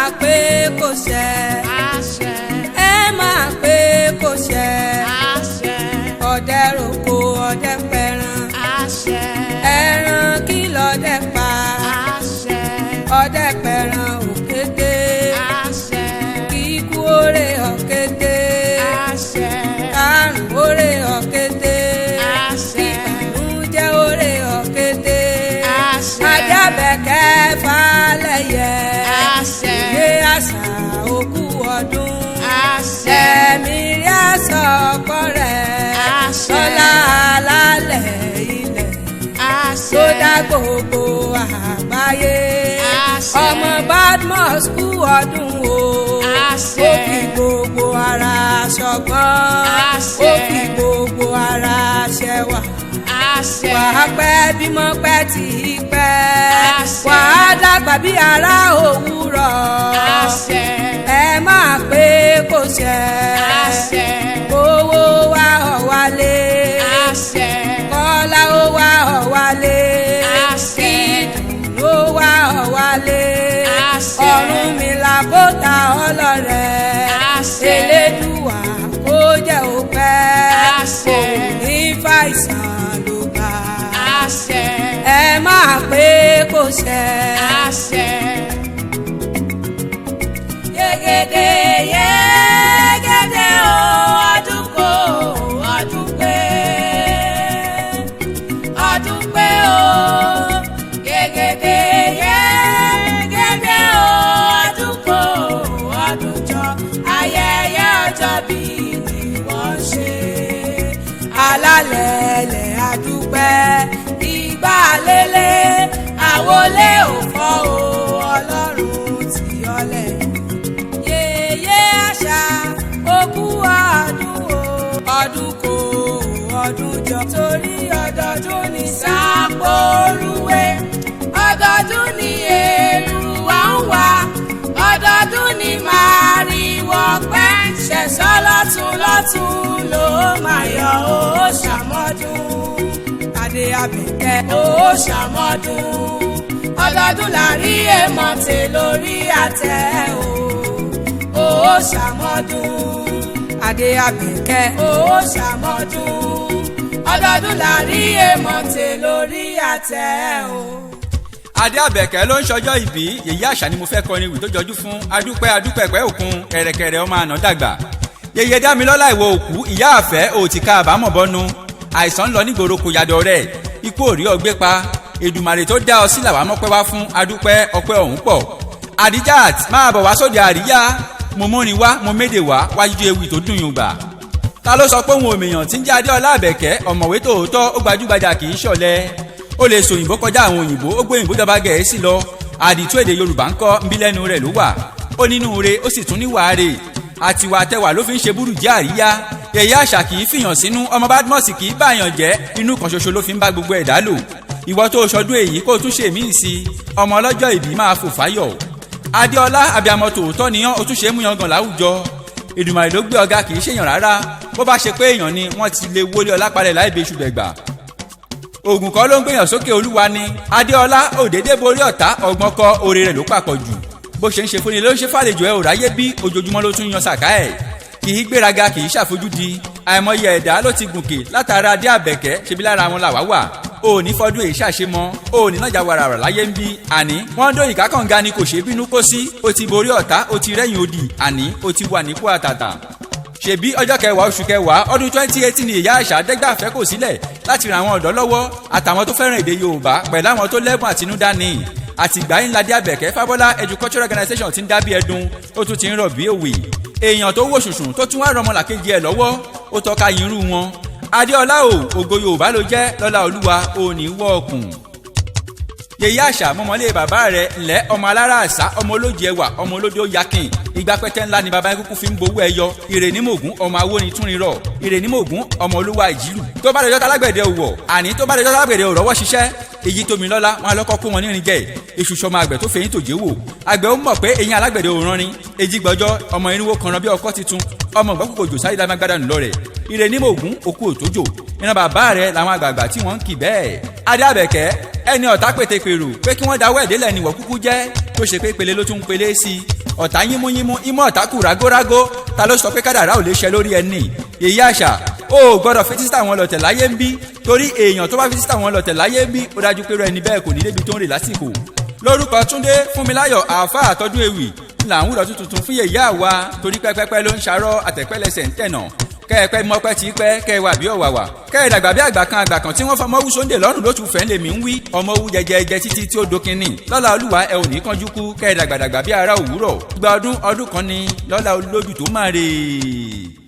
Máa pé kò ṣẹ. Àṣẹ. Ẹ máa pé kò ṣẹ. Àṣẹ. Ọdẹ roko, ọdẹ pẹran. Àṣẹ. Ẹran kí lọdẹ pa? Àṣẹ. Ọdẹ pẹran òkété. Àṣẹ. Kíkú orè òkété. Àṣẹ. Kárùn orè òkété. Àṣẹ. Ìbànújẹ́ orè òkété. Àṣẹ. Ajábẹ̀kẹ́ falẹ̀yẹ. Àṣẹ. Ìyé àṣà òkú ọdún. Àṣẹ. Ẹ̀mí rí àṣọ ọkọ rẹ̀. Àṣẹ. Tọ́lá alálẹ̀ ilẹ̀. Àṣẹ. Tó dá gbogbo àgbáyé. Àṣẹ. Ọmọ Badmus kú ọdún o. Àṣẹ. Ó fi gbogbo ara ṣọgbọ́n. Àṣẹ. Ó fi gbogbo ara ṣẹwà. Àṣẹ. Wàá pẹ́ bímọ pẹ́ tí í pẹ́. Àṣẹ. Wàá dàgbà bí ara òwúrọ̀. Àṣẹ. Ẹ máa pé kò ṣẹ. Àṣẹ. Owó wa ọ̀ wálé. Àṣẹ. Kọ́lá ó wá ọ̀ wálé. Àṣẹ. Ìdùnnú ó wá ọ̀ wálé. Àṣẹ. Ọ̀run mi là kó ta ọlọ́rẹ̀. Àṣẹ. Elédùwà kó jẹ́ ó pẹ́. Àṣẹ. Kò ní fàìsàn ló gbà. Àṣẹ. Ẹ máa pé kò ṣẹ. Àṣẹ. Yegede yegede o, ọdún kò ọdún pé, ọdún pé o. Yegede yegede o, ọdún kò ọdún jọ, ayẹyẹ ọjọ́ bí ni wọ́n ṣe. Alálẹ̀lẹ̀ àdúpẹ́ ìgbà lélẹ̀ àwọlé òfò o, ọlọ́run tí ọlẹ̀ yèyé àṣà òkú ọdún o, ọdún kò ọdún jọ, torí ọdọọdún ní sápóruwé, ọdọọdún ní èrúwà ń wá, ọdọọdún ní màrìwò pẹ́ ṣẹ̀ṣọ́ lọ́tún lọ́tún ló máa yọ ó ṣàmọ́dún. Adé Àbẹ̀kẹ́ ó ṣàmọ́dún, ọdọọdún là rí èmọ̀tè lórí àtẹ o, ó ṣàmọ́dún. Adé Àbẹ̀kẹ́ ó ṣàmọ́dún, ọdọọdún là rí èmọ̀tè lórí àtẹ o. Adé Àbẹ̀kẹ́ ló ń ṣọjọ́ ìbí. Yèyé Àṣà ni mo fẹ́ kọrin ìwì tó jọjú fún. Adúpẹ́, adúpẹ́ pẹ́ òkun kẹ̀rẹ̀kẹ̀rẹ̀ ọmọ àná dàgbà. Yèyé Dámilọ́lá, ìwọ òkú ìyá àfẹ́ òtí ká àbámọ̀ bọ́nu. Àìsàn ń lọ nígboro kò yàdọ̀ rẹ̀, ikú ò rí ọgbẹ́ pa. Èdùmàrè tó dá ọ sí làwa mọ́pẹ́ wá fún. Adúpẹ́, ọpẹ́ ọ̀hún pọ̀. Adijat, máa bọ̀ wá sóde àríyá. Mo múrin wá, mo méde wá wájú ewì tó dùn yùn gbà. Ta ló sọ pé òun òmìyàn tí ń jẹ́ Adéọlá Àbẹ̀kẹ́? Ọ̀mọ̀wé tòótọ́, ó gbajúgbajà, kì í ṣọ̀lẹ. Ó lè sọ òyìnbó kọjá àwọn òyìnbó, ó gbé òyìnbó jọba Gẹ̀ẹ́sì lọ. Àdìtú èdè Yorùbá ń kọ́ nbí lẹ́nu rẹ̀ ló wà. Ó nínú re, ó sì tún níwà rè. Àtiwà tẹwà ló fi ń ṣe búrú jẹ́ àríyá. Èyí àṣà kì í fìyàn sínú, ọmọ Badmus kì í bàyàn jẹ́, inú kan ṣoṣo ló fi ń bá gbogbo ẹ̀dá lò. Ìwọ tó ṣọdún èyí, kó o tún ṣe míì sí i. Ọmọ ọlọ́jọ́ ìbí máa fò fáyọ̀. Adéọlá, abiyamọ tòótọ́ nìyàn, ó tún ṣe é mú yangàn láwùjọ. Èdùmàrè ló gbé ọ̀gá, kì í ṣèyàn rárá. Bó bá ṣe pé èèyàn ni, wọ́n ti lè wọlé ọlápalẹ̀ láì bẹ́ṣù bẹ̀gbà. Ògùn kọ́ ló ń gbèyàn sókè, olúwa ni. Adéọlá òdédé borí ọ̀tá, ọgbọ́n kọ́, oore rẹ̀ ló pàpọ̀ jù. Bó ṣe ń ṣe fúnni ló ń ṣe fàlejò ẹ ò ráyé bí. Ojoojúmọ́ ló tún yan sàká ẹ̀. Kì í gbéraga, kì í ṣàfojúdi. Àìmọye ẹ̀dá ló ti gùnkè látara Adé Àbẹ̀kẹ́, ṣebí lára wọn làwá wà. Òní fọdún èyí ṣàṣemọ, òní nájà wàràwàrà láyé ń bí. Àní wọ́n dó ìkákànga ni kò ṣe bínú kó sí. Ó ti borí ọ̀tá, ó ti rẹ́yìn odi, àní ó ti wà nípò àtàtà. Ṣebí ọjọ́ 10 oṣù 10 ọdún 2018 ni ìyá àṣà dẹ́gbàfẹ́ kò sílẹ̀ láti ran àwọn ọ̀dọ́ lọ́wọ́ àtàwọn tó fẹ́ràn èdè Yorùbá pẹ̀lú àwọn tó lẹ́bùn àtinúdá ni. Àtìgbà ńlá Adé Àbẹ̀kẹ́ Fábọ́lá Educultural Organization ti ń dábí ẹdun, ó tún ti ń rọ̀ bí òwe. Èèyàn tó wò ṣùṣùn tó tún wá rọmọ làkejì ẹ̀ lọ́wọ́, ó tọ́ka irú wọn. Adéọlá o, ògo Yorùbá ló jẹ́. Lọ́lá Olúwa, ò ní wọ́ ọkùn. Yèyé àṣà, mọ́mọ́lé bàbá rẹ̀ ńlẹ́, ọmọ alára àṣà, ọmọ olójì ẹwà, ọmọ olódó yakin. Ìgbà pẹ́tẹ́ ńlá ni bàbá yín kúkú fi ń gbowó ẹyọ. Ìrè ní mògún, ọmọ awóni túnrin rọ̀. Ìrè ní mògún, ọmọ olúwa ìjìlù. Tó bá dọjọ́ tálágbẹ̀dẹ òwọ̀, àní tó bá dọjọ́ tálágbẹ̀dẹ òrọ́wọ́ ṣiṣẹ́, èyí tómi lọ́lá wọn alọ́kọ́ kó wọn nírin jẹ. Èṣù sọmọ àgbẹ̀ tó fẹ̀yìn tòjé wò, àgbẹ̀ ó mọ̀ pé eyín alágbẹ̀dẹ òran ni. Èjì gbọ́jọ́ ọmọ irinwó kanran bí ọkọ́ titun, ọmọ ìgbọ́kòkò jò sáré lágbádá nù lọ rẹ̀. Ire ní mògún, òkú òtójò, ìran bàbá rẹ̀ làwọn àgbààgbà tí wọ́n ń kì bẹ́ẹ̀. Adé Àbẹ̀kẹ́, ẹni ọ̀tá pètèpèrò pé kí wọ́n dáwọ́ ẹ̀dẹ́lẹ̀ ni ìwọ̀ kúkú jẹ́, tó ṣe pé pele ló tún ń pele sí i. Ọ̀tá yínmúyínmú, imú ọ̀tá kù rágórágó. Ta ló sọ pé kádàrá ò lè ṣẹ lórí ẹni? Yèyé Àṣà, o ò gbọ́dọ̀ fetí sí àwọn lọ̀tẹ̀ láyé ń bí, torí èèyàn tó bá fetí sí àwọn lọ̀tẹ̀ láyé ń bí, ó dájú pé irú ẹni bẹ́ẹ̀ kò ní débi tó ń rè lásìkò. Lórúkọ Túndé Fúnmiláyọ̀, àáfàá àtọ́dún ewì là ń wúrọ̀ tuntun fún yèyé àwa, torí pẹ́pẹ́pẹ́ ló ń ṣarọ́, àtẹ̀pẹ́lẹsẹ̀ ń tẹ̀nà. Kẹ́ẹ̀pẹ́ mọ́pẹ́ tí pẹ́, kẹ́ẹ̀wà bí ọ̀wàwà, kẹ́ẹ̀dàgbà bí àgbà kan, àgbà kan tí wọ́n fọmọ́wú sóńdè lọ́rùn lótú fẹ́ lèmi ń wí. Ọmọ owú jẹjẹjẹ títí tí ó dókinni lọ́la Olúwa, ẹ ò ní kánjú kú. Kẹ́ẹ̀dàgbàdàgbà bí ara òwúrọ̀, gba ọdún ọdún kan ni lọ́la olójú tó máa rè é.